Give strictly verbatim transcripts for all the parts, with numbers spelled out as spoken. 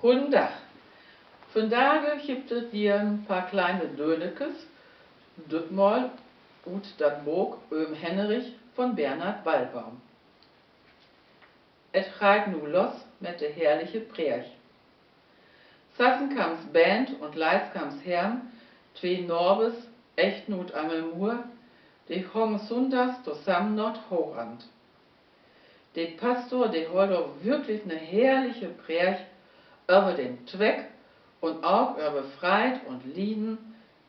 Goden Dag. Vandage gifft dat hier en paar kleine Dönekes, dütmal ut dat Book Öhm Hennerich von Bernhard Wallbaum. Et geiht nu los met de herrliche Präg. Sassenkamps Bernd un Leiskamps Herm, twee Nabers, Echten ut Angelmuhr, de gongen sunndags tosamen na't Hoogamt. De Pastor, de höll dor würklich ne herrliche Präg över den Tweck un ok över Freid un Lieden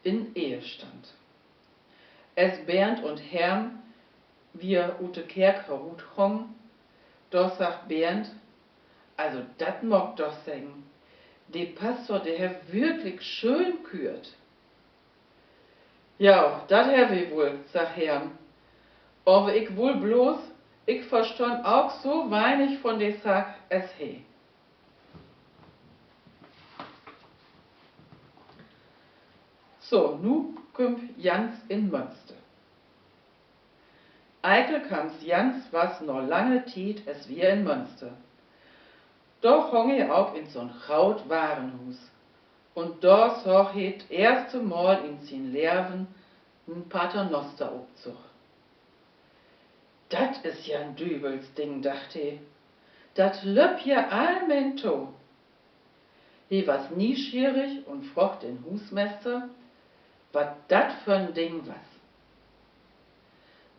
in Ehestand. As Bernd un Herm wier ut de Kerk herutgong, dor sagg Bernd: Also, dat mag ik doch seggen, de Pastor, de hett würklich schöön küert. Ja, dat hett he wull, sagg Herm. Aver ik wull blots, ik verstünn ok so weinig von de Saak as he. So, nu kümmt Jans in Mönster. Eikelkamps Jans was na lange Tiet es wier in Mönster. Dor gong he ok in so'n graut Warenhuus. Un dor sagg he 't eerste Mal in sien Leven en Paternoster-Optog. Dat is ja en Düvelsding, dacht he. Dat löppt hier allmeen to. He was nieschierig un froog den Huusmester, wat dat för 'n Ding was.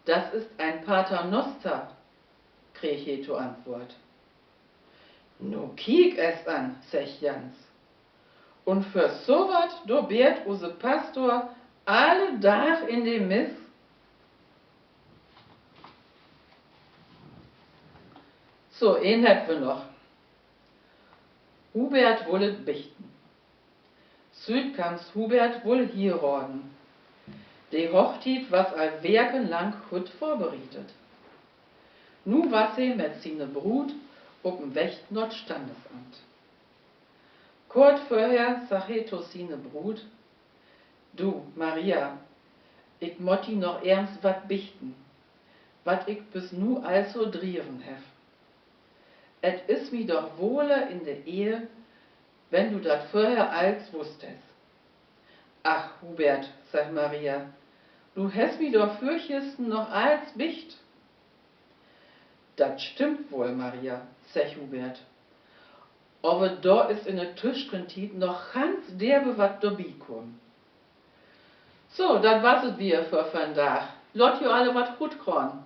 Das ist ein Paternoster, kreeg he to Antwoort. Nu kiek es an, seggt Jans. Un för so wat, dor beedt use Pastor alle Dag in de Miss. So, een hebbt wi noch. Hubert wull et bichten. Süüdkamps Hubert wull hieraden. De Hochtiet was al wekenlang goot vörbereitet. Nu was he met siene Bruut op en Weg na't Standesamt. Kort vörher sagg he to siene Bruut: Du, Maria, ik mutt di noch eerst wat bichten, wat ik bis nu al so dreven heff. Et is mi doch wohler in de Ehe, wenn du dat vörher alls wusst hest. Ach, Hubert, seggt Maria, du hest mi doch vörgistern noch alls bicht. Dat stimmt woll, Maria, seggt Hubert. Aver dor is in de Tüschentiet noch ganz derbe wat dorbi kamen. So, dat was et wier för vandaag. Laat jo alle wat goot gahn.